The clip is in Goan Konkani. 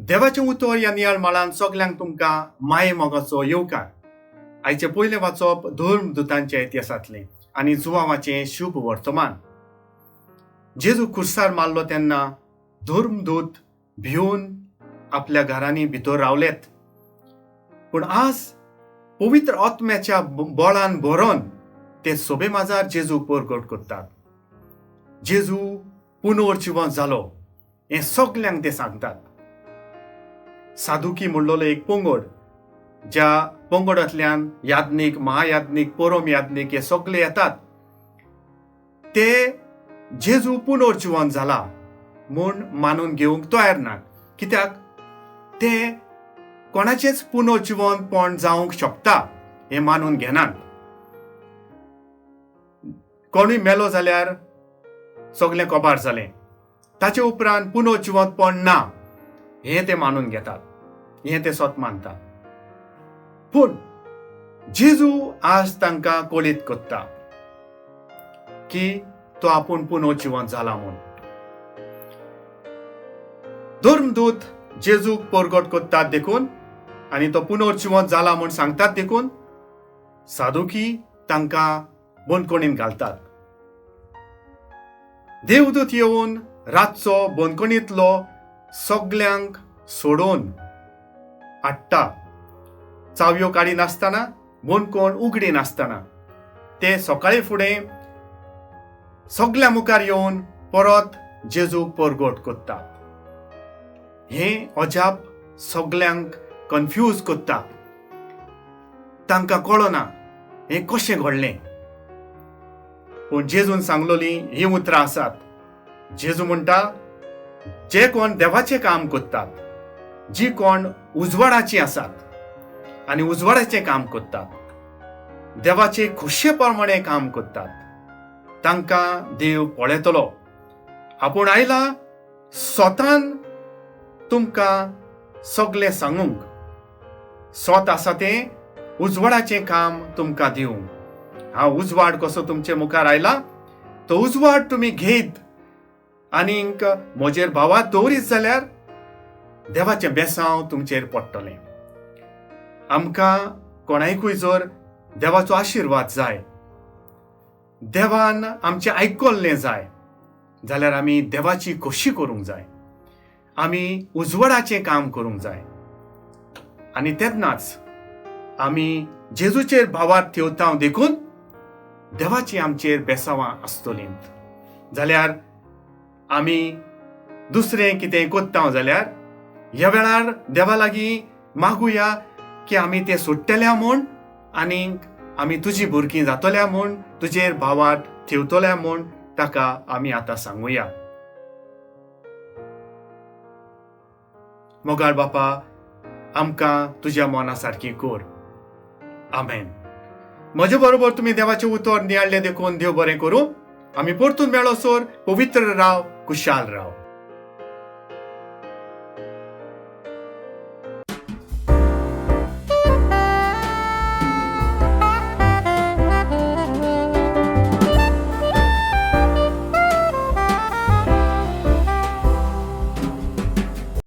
देवाचें उतर ह्या नियाळ माळान सगल्यांक तुमकां माये मोगाचो येवकार. आयचें पयलें वाचप धर्मदुतांच्या इतिहासांतलें आनी जुवांवाचें शुभ वर्तमान. जेजू खुर्सार मारलो तेन्ना धर्मदूत भिवन आपल्या घरांनी भितर रावलेत, पूण आज पवित्र आत्म्याच्या बळान भरोन ते सोबे माजार जेजूक परगट करतात. जेजू पुनर्जिवन जालो हें सगल्यांक ते सांगतात. सादुकी म्हणलेलो एक पंगड, ज्या पंगडांतल्यान याज्ञीक, महायाज्ञीक, परम याज्ञीक हे सगले येतात, ते जेजू पुनर्जिवन जाला म्हूण मानून घेवंक तयार नात. कित्याक ते कोणाचेच पुनर्जिवनपण जावंक शकता हें मानून घेनात. कोणूय मेलो जाल्यार सगलें कबार जालें, ताचे उपरांत पुनर्जिवंतपण ना हें ते मानून घेतात, हें ते सत मानतात. पूण जेजू आज तांकां कळीत करता की तो आपूण पुनर्जिवंत जाला म्हूण. धर्मदूत जेजूक परगट करतात देखून आनी तो पुनर्जिवंत जाला म्हूण सांगतात देखून सादुकी तांकां बंदखणीन घालतात. देवदूत येवन रातचो बंदखणींतलो सगल्यांक सोडोवन हाडटा. चावयो काडिनासतना, बंदखण उगडी नासतना ते सकाळी फुडें सगल्या मुखार येवन परत जेजूक परगट करतात. हें अजाप सगल्यांक कन्फ्यूज करता. तांकां कळना हें कशें घडलें. पूण जेजून सांगलोलीं हीं उतरां आसात. जेजू म्हणटा, जे कोण देवाचें काम करतात, जी कोण उजवाडाचीं आसात आनी उजवाडाचें काम करतात, देवाचे खोशये प्रमाणें काम करतात, तांकां देव पळयतलो. आपूण आयला स्वतान तुमकां सगलें सांगूंक, स्वत आसा तें उजवाडाचें काम तुमकां दिवंक. हांव उजवाड कसो तुमचे मुखार आयला तो उजवाड तुमी घेयत आनीक म्हजेर भावात दवरीत जाल्यार देवाचें बेसांव तुमचेर पडटलें. आमकां कोणायकूय जर देवाचो आशिर्वाद जाय, देवान आमचें आयकल्लें जाय जाल्यार आमी देवाची खोशी करूंक जाय, आमी उजवाडाचें काम करूंक जाय आनी तेन्नाच आमी जेजूचेर भावार्थ ठेवता देखून देवाची आमचेर बेसावां आसतलीं. जाल्यार आमी दुसरें कितें करता जाल्यार ह्या वेळार देवा लागीं मागुया की आमी तें सोडटल्या म्हूण आनीक आमी तुजी भुरगीं जातल्या म्हूण, तुजेर भावार्थ ठेवतल्या म्हूण ताका आमी आतां सांगुया. मोगाळ बापा, आमकां तुज्या मना सारकी कर. आमेन. म्हजे बरोबर तुमी देवाचें उतर नियाळ्ळें देखून देव बरें करूं. आमी परतून मेळो सर. पवित्र राव, कुशाल राव.